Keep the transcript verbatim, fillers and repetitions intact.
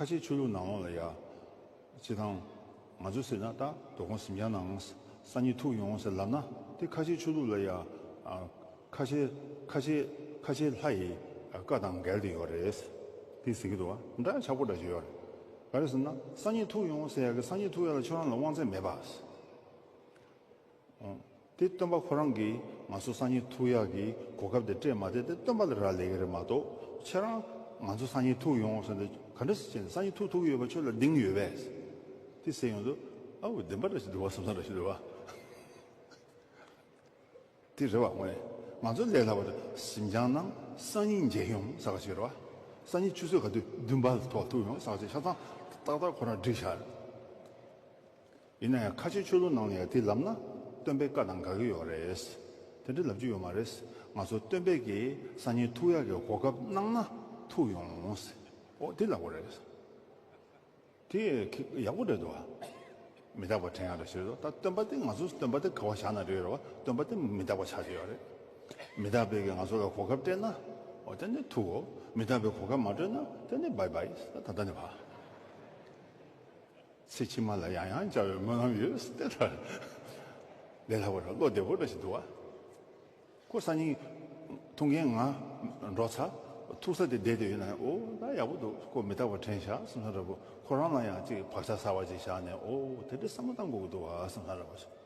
ཁ་ཆེ་ཆོས་ལུགས་ནང་ལོགས་ལ་ཡ། སྤྱིར་བཏང་ང་ཚོ་ཟེར་ན་ད་དོ་དགོང་གཟིམ་འཇག་ནང་སང་ཉིན་ཐུག་ཡོང་ཟེར་ལབ་ན། དེ་ཁ་ཆེ་ཆོས་ལུགས་ལ་ཡ། ཨ། ཁ་ཆེ་ཁ་ཆེ་ཁ་ཆེ་ལྷ་ཡི་བཀའ་དང་འགལ་ཏེ་ཡོད་རེད། དེ་ཟེར་གྱི་འདུག་བ། འདྲ་ཆགས་པོ་འདྲ་ཞིག་ཡོད་རེད། ག་རེ་ཟེར་ན་སང་ཉིན་ཐུག་ཡོང་ཟེར་ཡ་གི་སང་ཉིན་ཐུག་ཡ་ལ་ཁྱོད་རང་ལ་དབང་ཚད་མེད་པ། དེ་སྟོན་པ་ཁོ་རང་གིས་ང་ཚོ་སང་ཉིན་ཐུག་ཡག་གི་གོ་སྐབས་དེ་སྤྲད་མ་དེ་དེ་སྟོན་པ་ལ་རག་ལས་ཀྱི་རེད་མ་གཏོགས། ཁྱེད་རང་ང་ཚོ་སང་ཉིན་ཐུག་ཡོང་ཟེར་ནས་ག་འདྲ་ཟེར་བྱས་ནས་སང་ཉིན་ཐུག་ཐུག་གི་ཡོད་པ་ཁྱོད་ལ་གདེང་ཡོད་པས། དེ་ཟེར་ཡོང་དུས་ཨ་འོ་བདེན་པ་འདྲ་ཞིག་འདུག་བ། བསམ་ས་འདྲ་ཞིག་འདུག་བ། དེ་རེད་བ། དངོས་གནས་ང་ཚོ་ལས་སླ་བ་དེ་གཟིམ་འཇག་ནང་སང་ཉིན་མཇལ་ཡོང་ཟེར་བ་ཞིག་རེད་བ། སང་ཉིན་ཆུ་ཚོད་ག་དུས་བདུན་པ་ཐོག་ཐུག་ཡོང་ཟེར་བ་ཞིག་ཆ་ཚང་ཏག་ཏག་ཁོ་རང་བསྒྲིགས་བཞག་རེད། ཡིན་ན་ཡང་ཁ་ཆེ་ཆོས་ལུགས་ནང་ནས་ཡང་དེ་ལབ་ན་སྟོན་པའི་བཀའ་དང་འགལ་གྱི་ཡོད་རེད། དེ་འདྲ་ལབ་རྒྱུ་ཡོད་མ་རེད། ང་ཚོ་སྟོན་པས་ཀྱིས་སང་ཉིན་ཐུག་ཡག་གི་གོ་སྐབས་གནང་ན་ཐུག་ཡོང་ཟེར། ཨོ་དེ་ལབ་དགོས་རེད། དེ་ཡག་པོ་རེད་འདུག་བ། མི་རྟག་པ་དྲན་ཡག་རེད་ཟེར་དུས་ད་སྟོན་པ་དེ་ང་ཚོ་སྟོན་པ་དེ་ག་བ་བཞག་ན་རེད་རེད་བ། སྟོན་པ་དེ་མི་རྟག་པ་ཆགས་ཀྱི་ཡོད་རེད། མི་རྟག་པས་ཀྱིས་ང་ཚོ་ལ་གོ་སྐབས་སྤྲད་ན་ཨོ་དེ་ནས་ཐུག་གོ། མི་རྟག་པས་གོ་སྐབས་མ་སྤྲད་ན་དེ་ནས་བྷའི་བྷའི། ད་ད་ནས་ཕ། ཚེ་ཕྱི་མ་ལ་ཡང་ཡང་བྱ་བའི་སྨོན་ལམ་ཡོད་ཟེར་ཏེ། ད་ལས་སླ་པོ་རེད། བློ་བདེ་པོ་འདྲ་ཞིག་འདུག་བ། ཁོ་སང་ཉིན་ཐུག་མཁན་ང་འགྲོ་ཚར། ཐུག་ས་དེ་བསྡད་དེ་ཡོད་ན་ཨོ་ད་ཡག་པོ་འདུག་ཁོ་མི་རྟག་པ་དྲན་བཞག་བསམ་ས་འདྲ་པོ། ཁོ་རང་ལ་ཡང་ཅིག་བག་ཆགས་གསར་པ་ཅིག་བཞག་ནས་ཨོ་དེ་འདྲའི་བསམ་བློ་བཏང་དགོས་ཀྱི་འདུག་བ་བསམ་ས་འདྲ་པོ་ཞིག